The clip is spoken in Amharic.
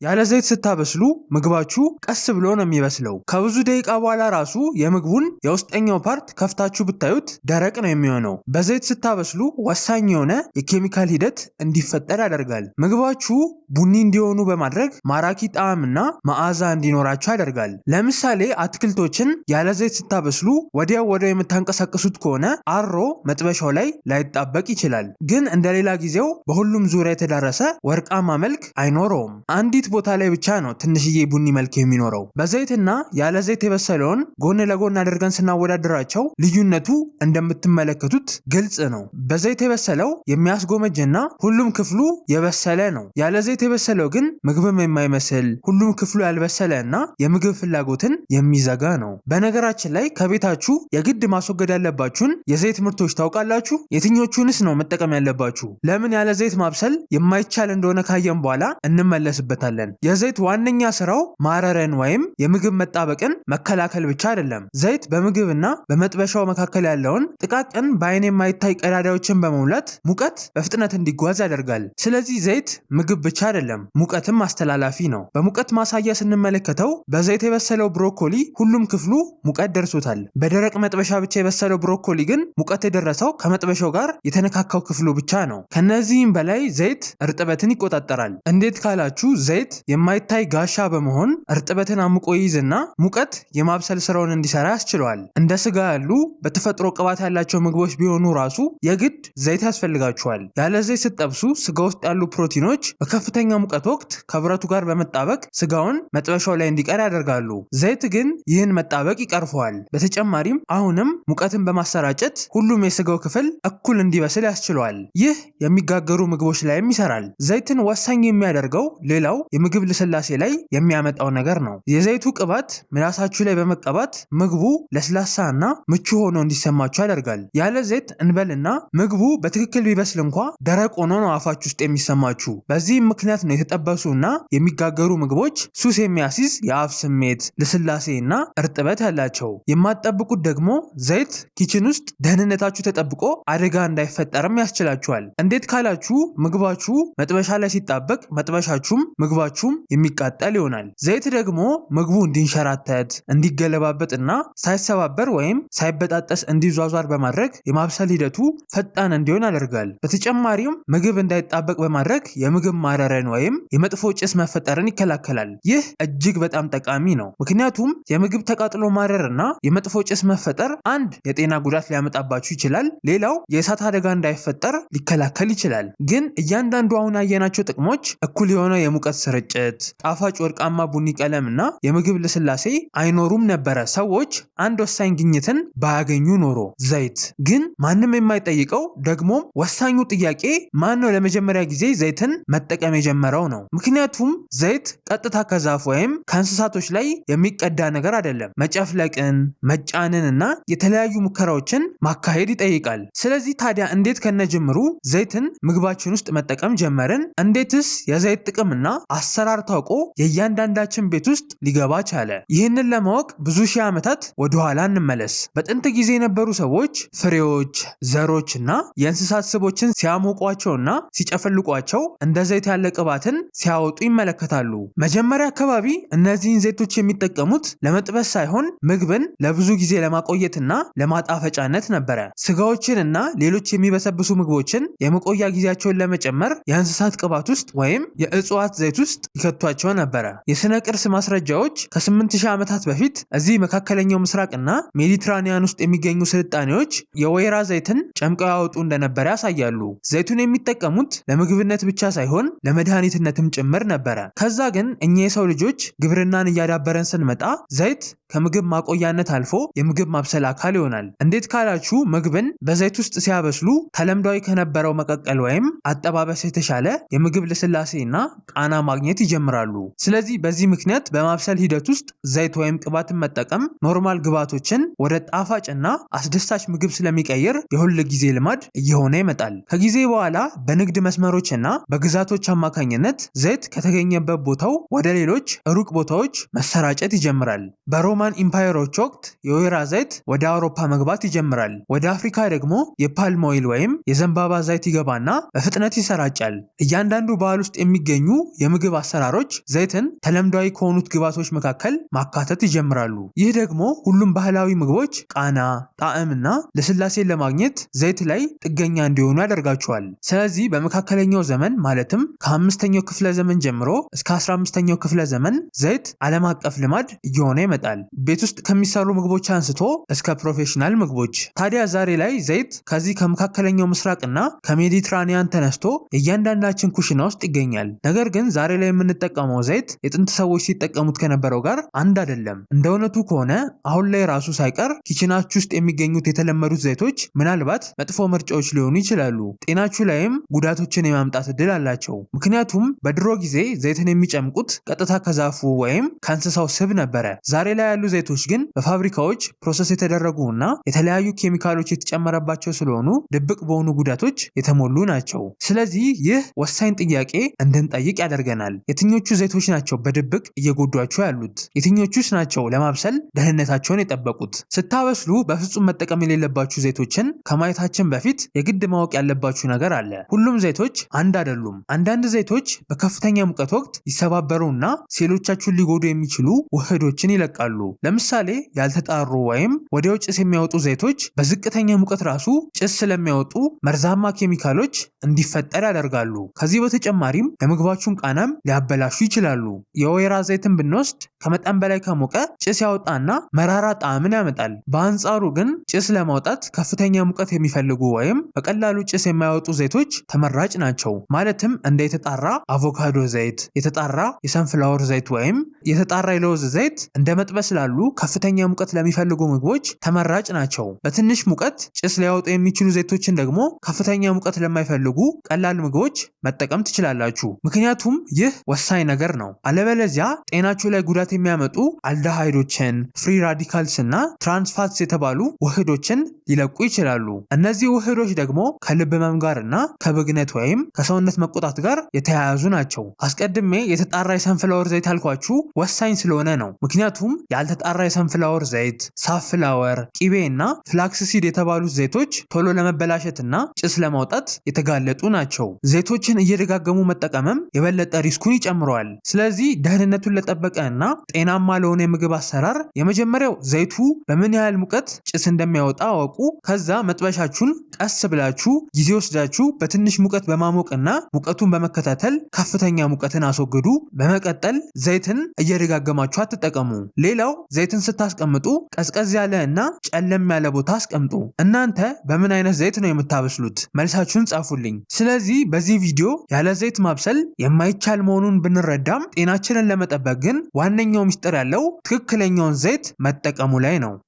ያለ ዘይት ስታበስሉ ምግባችሁ ቀስ ብሎ ነው የሚበስለው። ከብዙ ደቂቃ በኋላ ራሱ የምግቡን የውስጠኛው part ከፍታችሁ ብታዩት ደረቅ ነው የሚሆነው። በዘይት ስታበስሉ ወሳኝ የሆነ የኬሚካል ሂደት እንዲፈጠር ያደርጋል። ምግባችሁ ቡኒ እንዲሆኑ በማድረግ ማራኪ ጣዕምና መዓዛ እንዲኖራቸው ያደርጋል። ለምሳሌ አትክልቶችን ያለ ዘይት ስታበስሉ ወዲያው ወዲያው የምታንቀሳቅሱት ከሆነ አሮ መጥበሻው ላይ ላይጣበቅ ይችላል። ግን እንደሌላ ጊዜው በሁሉም ዙሪያ የተዳረሰ ወርቃማ መልክ አይኖረውም። አንዲት ቦታ ላይ ብቻ ነው ትንሽዬ ቡኒ መልክ የሚኖረው። በዘይትና ያለ ዘይት የበሰለውን ጎን ለጎን አድርገን ስናወዳድራቸው ልዩነቱ እንደምትመለከቱት ግልጽ ነው። በዘይት የበሰለው የሚያስጎመጅና ሁሉም ክፍሉ የበሰለ ነው። ያለ ዘይት የበሰለው ግን ምግብም የማይመስል፣ ሁሉም ክፍሉ ያልበሰለ እና የምግብ ፍላጎትን የሚዘጋ ነው። በነገራችን ላይ ከቤታችሁ የግድ ማስወገድ ያለባችሁን የዘይት ምርቶች ታውቃላችሁ? የትኞቹንስ ነው መጠቀም ያለባችሁ? ለምን ያለ ዘይት ማብሰል የማይቻል እንደሆነ ካየን በኋላ እንመለስበታለን። የዘይት ዋነኛ ስራው ማረርን ወይም የምግብ መጣበቅን መከላከል ብቻ አይደለም። ዘይት በምግብና በመጥበሻው መካከል ያለውን ጥቃቅን በአይን የማይታይ ቀዳዳዎችን በመሙላት ሙቀት በፍጥነት እንዲጓዝ ያደርጋል። ስለዚህ ዘይት ምግብ ብቻ አይደለም፣ ሙቀትም አስተላላፊ ነው። በሙቀት ማሳያ ስንመለከተው በዘይት የበሰለው ብሮኮሊ ሁሉም ክፍሉ ሙቀት ደርሶታል። በደረቅ መጥበሻ ብቻ የበሰለው ብሮኮሊ ግን ሙቀት የደረሰው ከመጥበሻው ጋር የተነካካው ክፍሉ ብቻ ነው። ከነዚህም በላይ ዘይት እርጥበትን ይቆጣጠራል። እንዴት ካላችሁ ዘይት የማይታይ ጋሻ በመሆን እርጥበትን አምቆ ይይዝና ሙቀት የማብሰል ስራውን እንዲሰራ ያስችለዋል። እንደ ስጋ ያሉ በተፈጥሮ ቅባት ያላቸው ምግቦች ቢሆኑ ራሱ የግድ ዘይት ያስፈልጋቸዋል። ያለ ዘይት ስትጠብሱ ስጋ ውስጥ ያሉ ፕሮቲኖች በከፍተኛ ሙቀት ወቅት ከብረቱ ጋር በመጣበቅ ስጋውን መጥበሻው ላይ እንዲቀር ያደርጋሉ። ዘይት ግን ይህን መጣበቅ ይቀርፈዋል። በተጨማሪም አሁንም ሙቀትን በማሰራጨት ሁሉም የስጋው ክፍል እኩል እንዲበስል ያስችለዋል። ይህ የሚጋገሩ ምግቦች ላይም ይሰራል። ዘይትን ወሳኝ የሚያደርገው ሌላው የምግብ ልስላሴ ላይ የሚያመጣው ነገር ነው። የዘይቱ ቅባት ምላሳችሁ ላይ በመቀባት ምግቡ ለስላሳ እና ምቹ ሆኖ እንዲሰማችሁ ያደርጋል። ያለ ዘይት እንበልና ምግቡ በትክክል ቢበስል እንኳ ደረቅ ሆኖ ነው አፋችሁ ውስጥ የሚሰማችሁ። በዚህም ምክንያት ነው የተጠበሱ እና የሚጋገሩ ምግቦች ሱስ የሚያስይዝ የአፍ ስሜት፣ ልስላሴ እና እርጥበት ያላቸው። የማትጠብቁት ደግሞ ዘይት kitchen ውስጥ ደህንነታችሁ ተጠብቆ አደጋ እንዳይፈጠርም ያስችላችኋል። እንዴት ካላችሁ ምግባችሁ መጥበሻ ላይ ሲጣበቅ መጥበሻችሁም ምግባችሁም የሚቃጠል ይሆናል። ዘይት ደግሞ ምግቡ እንዲንሸራተት፣ እንዲገለባበጥና ሳይሰባበር ወይም ሳይበጣጠስ እንዲዟዟር በማድረግ የማብሰል ሂደቱ ፈጣን እንዲሆን ያደርጋል። በተጨማሪም ምግብ እንዳይጣበቅ በማድረግ የምግብ ማረርን ወይም የመጥፎ ጭስ መፈጠርን ይከላከላል። ይህ እጅግ በጣም ጠቃሚ ነው። ምክንያቱም የምግብ ተቃጥሎ ማረር እና የመጥፎ ጭስ መፈጠር አንድ የጤና ጉዳት ሊያመጣባችሁ ይችላል። ሌላው የእሳት አደጋ እንዳይፈጠር ሊከላከል ይችላል። ግን እያንዳንዱ አሁን ያየናቸው ጥቅሞች እኩል የሆነ የሙቀት ስርጭት፣ ጣፋጭ ወርቃማ ቡኒ ቀለም እና የምግብ ልስላሴ አይኖሩም ነበረ ሰዎች አንድ ወሳኝ ግኝትን ባያገኙ ኖሮ። ዘይት። ግን ማንም የማይጠይቀው ደግሞም ወሳኙ ጥያቄ ማን ነው ለመጀመሪያ ጊዜ ዘይትን መጠቀም የጀመረው ነው። ምክንያቱም ዘይት ቀጥታ ከዛፍ ወይም ከእንስሳቶች ላይ የሚቀዳ ነገር አይደለም። መጨፍለቅን፣ መጫንን እና የተለያዩ ሙከራዎችን ማካሄድ ይጠይቃል። ስለዚህ ታዲያ እንዴት ከነጅምሩ ዘይትን ምግባችን ውስጥ መጠቀም ጀመርን? እንዴትስ የዘይት ጥቅምና አሰራር ታውቆ የእያንዳንዳችን ቤት ውስጥ ሊገባ ቻለ? ይህንን ለማወቅ ብዙ ሺህ ዓመታት ወደኋላ እንመለስ። በጥንት ጊዜ የነበሩ ሰዎች ፍሬዎች፣ ዘሮች እና የእንስሳት ስቦችን ሲያሞቋቸውና ሲጨፈልቋቸው እንደ ዘይት ያለ ቅባትን ሲያወጡ ይመለከታሉ። መጀመሪያ አካባቢ እነዚህን ዘይቶች የሚጠቀሙት ለመጥበስ ሳይሆን ምግብን ለብዙ ጊዜ ለማቆየትና ለማጣፈጫነት ነበረ። ስጋዎችን እና ሌሎች የሚበሰብሱ ምግቦችን የመቆያ ጊዜያቸውን ለመጨመር የእንስሳት ቅባት ውስጥ ወይም የእጽዋት ዘይት ውስጥ ይከቷቸው ነበረ። የስነ ቅርስ ማስረጃዎች ከ8000 ዓመታት በፊት እዚህ መካከለኛው ምስራቅና ሜዲትራኒያን ውስጥ የሚገኙ ስልጣኔዎች የወይራ ዘይትን ጨምቀው ያወጡ እንደነበረ ያሳያሉ። ዘይቱን የሚጠቀሙት ለምግብነት ብቻ ሳይሆን ለመድኃኒትነትም ጭምር ነበረ። ከዛ ግን እኛ የሰው ልጆች ግብርናን እያዳበረን ስንመጣ ዘይት ከምግብ ማቆያነት አልፎ የምግብ ማብሰል አካል ይሆናል። እንዴት ካላችሁ ምግብን በዘይት ውስጥ ሲያበስሉ ተለምዷዊ ከነበረው መቀቀል ወይም አጠባበስ የተሻለ የምግብ ልስላሴና ቃና ማግኘት ይጀምራሉ። ስለዚህ በዚህ ምክንያት በማብሰል ሂደት ውስጥ ዘይት ወይም ቅባትን መጠቀም normal ግብዓቶችን ወደ ጣፋጭና አስደሳች ምግብ ስለሚቀይር የሁል ጊዜ ልማድ እየሆነ ይመጣል። ከጊዜ በኋላ በንግድ መስመሮችና በግዛቶች አማካኝነት ዘይት ከተገኘበት ቦታው ወደ ሌሎች ሩቅ ቦታዎች መሰራጨት ይጀምራል። በሮማውያን በሮማን empire ኦች ወቅት የወይራ ዘይት ወደ አውሮፓ መግባት ይጀምራል። ወደ አፍሪካ ደግሞ የ palm oil ወይም የዘንባባ ዘይት ይገባና በፍጥነት ይሰራጫል። እያንዳንዱ ባህል ውስጥ የሚገኙ የምግብ አሰራሮች ዘይትን ተለምዷዊ ከሆኑት ግብዓቶች መካከል ማካተት ይጀምራሉ። ይህ ደግሞ ሁሉም ባህላዊ ምግቦች ቃና፣ ጣዕምና ልስላሴን ለማግኘት ዘይት ላይ ጥገኛ እንዲሆኑ ያደርጋቸዋል። ስለዚህ በመካከለኛው ዘመን ማለትም ከ5ኛው ክፍለ ዘመን ጀምሮ እስከ 15ኛው ክፍለ ዘመን ዘይት ዓለም አቀፍ ልማድ እየሆነ ይመጣል። ቤት ውስጥ ከሚሰሩ ምግቦች አንስቶ እስከ professional ምግቦች። ታዲያ ዛሬ ላይ ዘይት ከዚህ ከመካከለኛው ምስራቅና ከሜዲትራኒያን ተነስቶ የእያንዳንዳችን ኩሽና ውስጥ ይገኛል። ነገር ግን ዛሬ ላይ የምንጠቀመው ዘይት የጥንት ሰዎች ሲጠቀሙት ከነበረው ጋር አንድ አይደለም። እንደ እውነቱ ከሆነ አሁን ላይ ራሱ ሳይቀር kitchen ኣችሁ ውስጥ የሚገኙት የተለመዱት ዘይቶች ምናልባት መጥፎ ምርጫዎች ሊሆኑ ይችላሉ። ጤናችሁ ላይም ጉዳቶችን የማምጣት እድል አላቸው። ምክንያቱም በድሮ ጊዜ ዘይትን የሚጨምቁት ቀጥታ ከዛፉ ወይም ከእንስሳው ስብ ነበረ። ዛሬ ላይ ያሉ ዘይቶች ግን በፋብሪካዎች process የተደረጉ እና የተለያዩ ኬሚካሎች የተጨመረባቸው ስለሆኑ ድብቅ በሆኑ ጉዳቶች የተሞሉ ናቸው። ስለዚህ ይህ ወሳኝ ጥያቄ እንድንጠይቅ ያደርገናል። የትኞቹ ዘይቶች ናቸው በድብቅ እየጎዷችሁ ያሉት? የትኞቹስ ናቸው ለማብሰል ደህንነታቸውን የጠበቁት? ስታበስሉ በፍጹም መጠቀም የሌለባችሁ ዘይቶችን ከማየታችን በፊት የግድ ማወቅ ያለባችሁ ነገር አለ። ሁሉም ዘይቶች አንድ አይደሉም። አንዳንድ ዘይቶች በከፍተኛ ሙቀት ወቅት ይሰባበሩና ሴሎቻችሁን ሊጎዱ የሚችሉ ውህዶችን ይለቃሉ። ለምሳሌ ያልተጣሩ ወይም ወዲያው ጭስ የሚያወጡ ዘይቶች በዝቅተኛ ሙቀት ራሱ ጭስ ስለሚያወጡ መርዛማ ኬሚካሎች እንዲፈጠር ያደርጋሉ። ከዚህ በተጨማሪም የምግባችሁን ቃናም ሊያበላሹ ይችላሉ። የወይራ ዘይትን ብንወስድ ከመጠን በላይ ከሞቀ ጭስ ያወጣና መራራ ጣዕምን ያመጣል። በአንጻሩ ግን ጭስ ለማውጣት ከፍተኛ ሙቀት የሚፈልጉ ወይም በቀላሉ ጭስ የማያወጡ ዘይቶች ተመራጭ ናቸው። ማለትም እንደ የተጣራ አቮካዶ ዘይት፣ የተጣራ የ sunflower ዘይት ወይም የተጣራ የለውዝ ዘይት እንደ መጥበስ ላሉ ከፍተኛ ሙቀት ለሚፈልጉ ምግቦች ተመራጭ ናቸው። በትንሽ ሙቀት ጭስ ሊያወጡ የሚችሉ ዘይቶችን ደግሞ ከፍተኛ ሙቀት ለማይፈልጉ ቀላል ምግቦች መጠቀም ትችላላችሁ። ምክንያቱም ይህ ወሳኝ ነገር ነው። አለበለዚያ ጤናችሁ ላይ ጉዳት የሚያመጡ aldehyde ኦችን፣ free radicals እና trans fats የተባሉ ውህዶችን ሊለቁ ይችላሉ። እነዚህ ውህዶች ደግሞ ከልብ ህመም ጋር እና ከብግነት ወይም ከሰውነት መቆጣት ጋር የተያያዙ ናቸው። አስቀድሜ የተጣራ የ sunflower ዘይት ያልኳችሁ ወሳኝ ስለሆነ ነው። ምክንያቱም ያልተጣራ የ sunflower ዘይት፣ safflower፣ ቂቤ እና flaxseed የተባሉት ዘይቶች ቶሎ ለመበላሸትና ጭስ ለማውጣት የተጋለጡ ናቸው። ዘይቶችን እየደጋገሙ መጠቀምም የበለጠ risk ኡን ይጨምረዋል። ስለዚህ ደህንነቱን ለጠበቀ እና ጤናማ ለሆነ የምግብ አሰራር የመጀመሪያው ዘይቱ በምን ያህል ሙቀት ጭስ እንደሚያወጣ አወቁ። ከዛ መጥበሻችሁን ቀስ ብላችሁ ጊዜ ወስዳችሁ በትንሽ ሙቀት በማሞቅና ሙቀቱን በመከታተል ከፍተኛ ሙቀትን አስወግዱ። በመቀጠል ዘይትን እየደጋገማችሁ አትጠቀሙ። ሌላው ዘይትን ስታስቀምጡ ቀዝቀዝ ያለ እና ጨለም ያለ ቦታ አስቀምጡ። እናንተ በምን አይነት ዘይት ነው የምታበስሉት? መልሳችሁን ጻፉልኝ። ስለዚህ በዚህ ቪዲዮ ያለ ዘይት ማብሰል የማይቻል መሆኑን ብንረዳም ጤናችንን ለመጠበቅ ግን ዋነኛው ሚስጥር ያለው ትክክለኛውን ዘይት መጠቀሙ ላይ ነው።